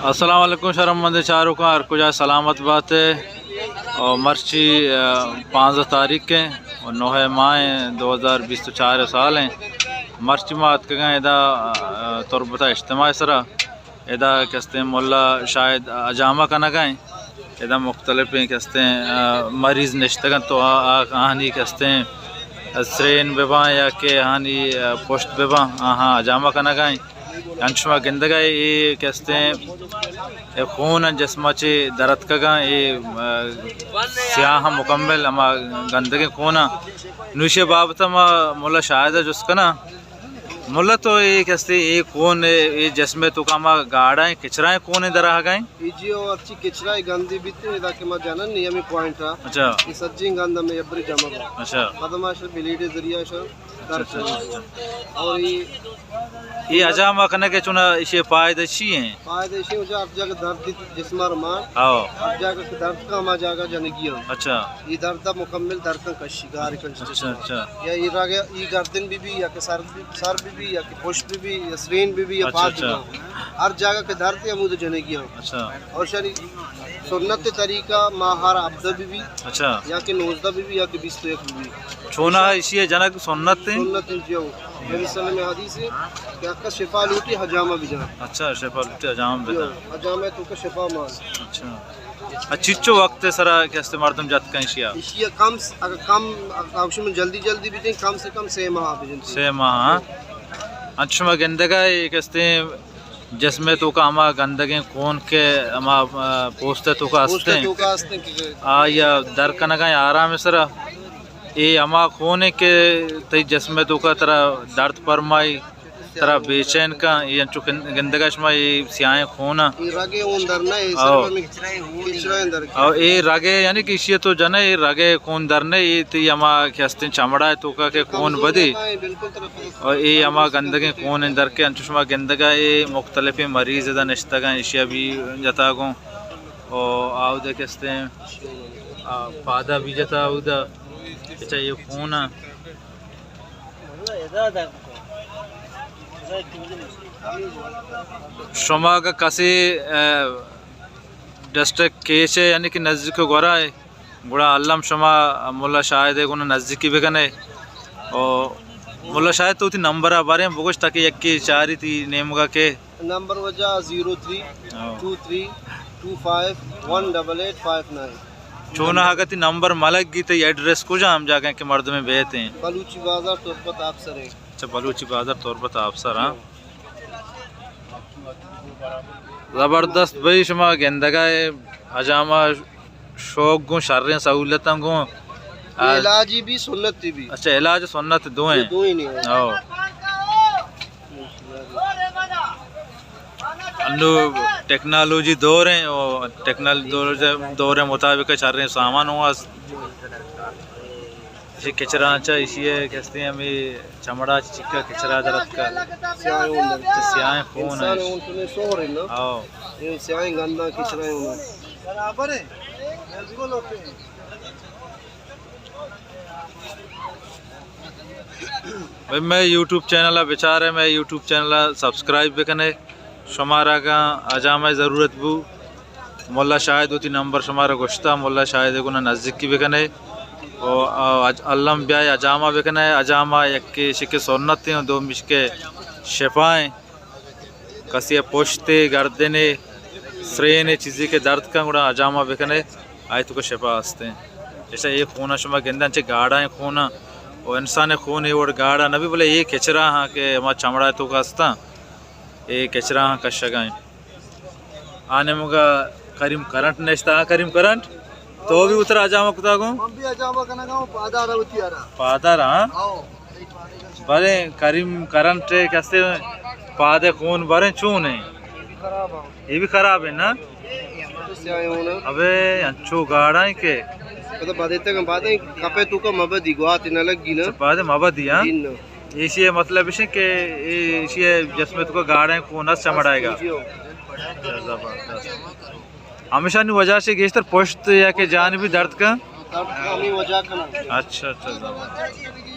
السلام علیکم شرمندیں چاروکاں، ہر کجا سلامت بات ئے۔ اور مرچی، آ، پانزدہ تاریخ ایں اور نوہ ماہ ایں، دو ہزار بیست و چار سال ایں۔ مرچی ما اتکگاں ادا، آ، تربت ءِ اجتماع ءِ سرا۔ ادا کہ استیں ملا شاہد حجامہ کنگا ایں۔ ادا مختلفیں کہ استیں، آ، مریض نشتگ انت تو آ-، آ-، آہانی کہ استیں سرین بباں یا کہ آہانی، آ، پشت بباں، آہاں حجامہ کنگا ایں۔ انچو شما گندگا اے کہ استیں اے خون جسم ءَ چہ در اتکگاں، اے، آ، سیاہ مکمل ہما گندگیں خون۔ نوشی بابت ما ملا شاہد ءَ جست کناں۔ ملا تو اے کہ استیں اے خون اے، اے جسم ءِ توکا ہما گاڑائیں کچرائیں خون در آہگا ایں؟ اے جی او ہرچی کچرائیں گندی بیت ادا کہ ما جنن نی ہمے پوائنٹ ءَ۔ اچھا۔ اے سجیں گند ہمے ابری جمع با۔ اچھا۔ پدا ما اشر بلیڈ ذریعہ اشر در اچھا، اچھا، کنیں۔ اچھا۔ اور اے اے حجامہ کنگ ءِ چونا ایشی فائدہ چی ایں؟ فائدہ ایشی وجہ ہر جگہ درد جسم ءَ مان۔ ہاں۔ ہر جگہ کہ درد کا ہما جگہ جنگی ہم۔ اچھا۔ اے درد مکمل درد کن کشی گار کن۔ اچھا، اچھا۔ یا اے رگ، اے گردن بی بی یا کہ سر بی، سر بی بی یا کہ پشت بی بی یا سرین بی بی یا اچھا، پاد بی اچھا۔ بی۔ ہر جگہ کہ درد ہے ہمود جنگی ہم۔ اچھا۔ اور شانی سنت طریقہ ماہ ہر ہفتہ بی بی اچھا۔ یا کہ نوزدہ بی بی یا کہ بیست و یک بی بی۔ چونا ایشی جنگ سنت ایں؟ سنت ایں جی ہو۔ نبی صلی اللہ علیہ وسلم حدیث ہے کہ اکا شفا لوٹی حجامہ بجان۔ اچھا، شفا لوٹی حجامہ بجان۔ جی ہو، حجامہ توکا شفا مان۔ اچھا۔ اچھا، چچو وقت سرا کہ است مردم جت کن ایشی ءَ؟ ایشی ءَ کم س-، اگر کم، اگر شما جلدی جلدی بجن، کم سے کم سے ماہ بجن۔ سے ماہ، ہاں۔ انچو شما گندگا اے کہ استیں جسم ءِ توکا ہما گندگیں خون کہ ہما، آ، پوست ءِ توکا پوست ءِ استیں۔ توکا استیں کہ آ یا در کنگا آرام سرا۔ اے ہما خون ایں کہ تئی جسم ءِ توکا ترا درد پرمائی، ترا بے چین کن، اے انچو کن-، گندگا شما اے سیاہیں خون آں۔ اے رگے خون در نہ، اے او۔ صرف ہمیں کچرائیں در۔ او اے رگے، یعنی کہ ایشی تو جنے، اے رگے خون در نہ، اے تئی ہما کہ استیں چمڑا ءِ توکا کہ خون بدی۔ بالکل ترا۔ او اے ہما گندگیں خون ایں در کہ انچو شما گندگا اے مختلفیں مریض ادا نشتگاں، ایشی بی جتا گوں۔ او آودا کہ استیں، آ، پادا بی جتا اودا، اچھا اے خون آں۔ شما اگہ کسے، آ، ڈسٹرکٹ کیچ ءَ یعنی کہ نزیک ءَ گورا ئے، گڑا الم شما ملا شاہد ءِ گون نزیکی بکن ئے۔ او ملا شاہد تو وتی نمبر ءَ باریں بگوش تاکہ یکے چاری تئی نیمگا کہ۔ نمبر وجہ zero three two three two five one double eight five nine. چونا اگہ تئی نمبر ملگی تئی ایڈریس کجام جاگہ کہ مردمے بیت ایں؟ بلوچی بازار تربت آپسر ایں۔ اچھا، بلوچی بازار تربت آپسر، ہاں۔ زبردست بھئی، شما گندگا اے حجامہ شوق گوں شریں سہولتاں گوں۔ اے علاجی بی سنتی بی۔ اچھا، علاج سنت دوئیں۔ دوئیں نی۔ او۔ انو ٹیکنالوجی دور ایں، او ٹیکنالوجی دور، دور مطابق شریں سامان ہوں است۔ ایشی کچرا چا، ایشی ءَ کہ استیں ہمے چمڑا چہ چکا کچرا در اتکا۔ سیاہیں خون در۔ سیاہیں خون انسان ایں۔ ہون تو نے سوہر ایں نا۔ ہاں۔ اے سیاہیں گنداں کچرا ہون۔ برابر ایں۔ بالکل اوکے۔ بھئی، مئے یوٹیوب چینل ءَ بچار ئے، مئے یوٹیوب چینل ءَ سبسکرائب بکن ئے۔ شمارا اگاں حجامہ ءِ ضرورت بو، ملا شاہد وتی نمبر شمارا گوشتا، ملا شاہد ءِ گونا نزیکی بکن ئے۔ او، او، اج-، الم بیا ئے حجامہ بکن ئے۔ حجامہ یکے شکے سنت ایں، دومی شکے شفا ایں۔ کسی ءِ پشت ءَ، گردن ءَ، سرین ءَ چیزے کہ درد کن گڑا حجامہ بکن ئے، آئی توکا شفا است ایں۔ ایشا اے خون ءَ شما گندے انچیں گاڑائیں خون ءَ، او انسان ءِ خون اے وڑ گاڑا نہ بی، بلے اے کچرا ہاں کہ ہما چمڑا ءِ توکا استاں، اے کچرا ہاں کشگا ایں۔ آ نیمگا کریم کرنٹ نشتا۔ ہاں کریم کرنٹ، تو بی اترا حجامہ کتا گوں؟ من بی حجامہ کنگا اوں، پادا روتی آرا۔ پادا را، ہاں؟ ہاں۔ بلے کریم کرنٹ ءَ کسے پاد ءَ خون بریں چون ایں؟ خراب ایں۔ اے بی خراب ایں نا؟ سیاہیں ہون۔ ابے انچو گاڑا ایں کہ۔ پدا بدے تک بعد کپے توکا مبدی گوات نہ لگی نا۔ اچھا، بعد مبدی، ہاں؟ جی نا۔ ایشی مطلب اش کہ ایشی جسم توکا گاڑا ایں خون اس چمڑائے گا۔ جی ہو۔ زبردست۔ ہمیشانی وجہ سے گیشتر پشت یا کہ جانبی درد کا؟ درد کا ہمیں وجہ کنا۔ اچھا، اچھا، زبردست۔